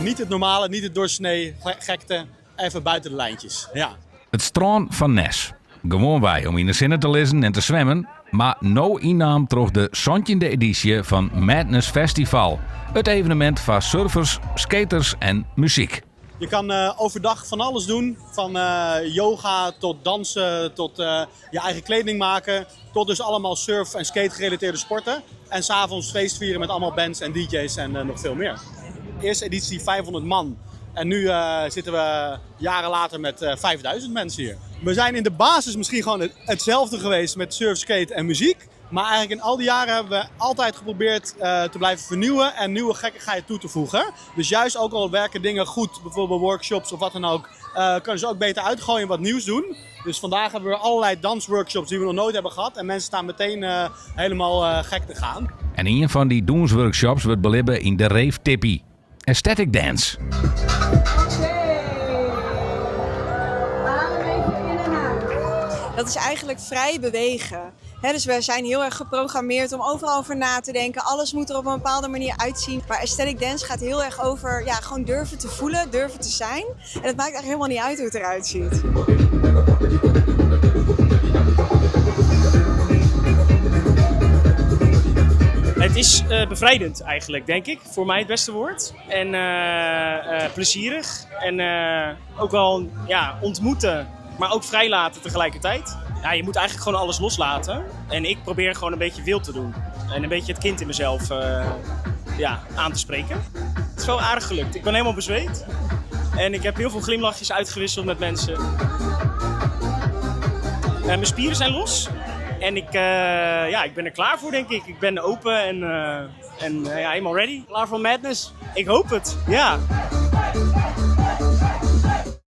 Niet het normale, niet het doorsnee, gekte, even buiten de lijntjes. Ja. It strân fan Nes. Gewoanwei om yn 'e sinne te lizzen en te swimmen, mar no ynnaam troch de santjinde edysje fan Madness Festival, it evenemint foar surfers, skaters en muzyk. Je kan overdag van alles doen, van yoga tot dansen tot je eigen kleding maken, tot dus allemaal surf en skate gerelateerde sporten. En 's avonds feest vieren met allemaal bands en DJ's en nog veel meer. Eerste editie 500 man en nu zitten we jaren later met 5000 mensen hier. We zijn in de basis misschien gewoon hetzelfde geweest met surf, skate en muziek. Maar eigenlijk in al die jaren hebben we altijd geprobeerd te blijven vernieuwen en nieuwe gekkigheid toe te voegen. Dus juist ook al werken dingen goed, bijvoorbeeld workshops of wat dan ook, kunnen ze ook beter uitgooien en wat nieuws doen. Dus vandaag hebben we allerlei dansworkshops die we nog nooit hebben gehad. En mensen staan meteen helemaal gek te gaan. En ien fan dy dûnsworkshops wurdt belibbe yn de Rave Tippy. Ecstatic Dance. Adem even in en uit. Dat is eigenlijk vrij bewegen. dus we zijn heel erg geprogrammeerd om overal over na te denken. Alles moet er op een bepaalde manier uitzien. Maar ecstatic dance gaat heel erg over ja, gewoon durven te voelen, durven te zijn. En het maakt eigenlijk helemaal niet uit hoe het eruit ziet. Het is bevrijdend eigenlijk, denk ik. Voor mij het beste woord. En plezierig. En ook wel ja, ontmoeten, maar ook vrijlaten tegelijkertijd. Ja, je moet eigenlijk gewoon alles loslaten. En ik probeer gewoon een beetje wild te doen. En een beetje het kind in mezelf ja, aan te spreken. Het is wel aardig gelukt. Ik ben helemaal bezweet. En ik heb heel veel glimlachjes uitgewisseld met mensen. Mijn spieren zijn los. En ik, ja, ik ben er klaar voor, denk ik. Ik ben open en ja, helemaal ready. Klaar voor madness? Ik hoop het, ja.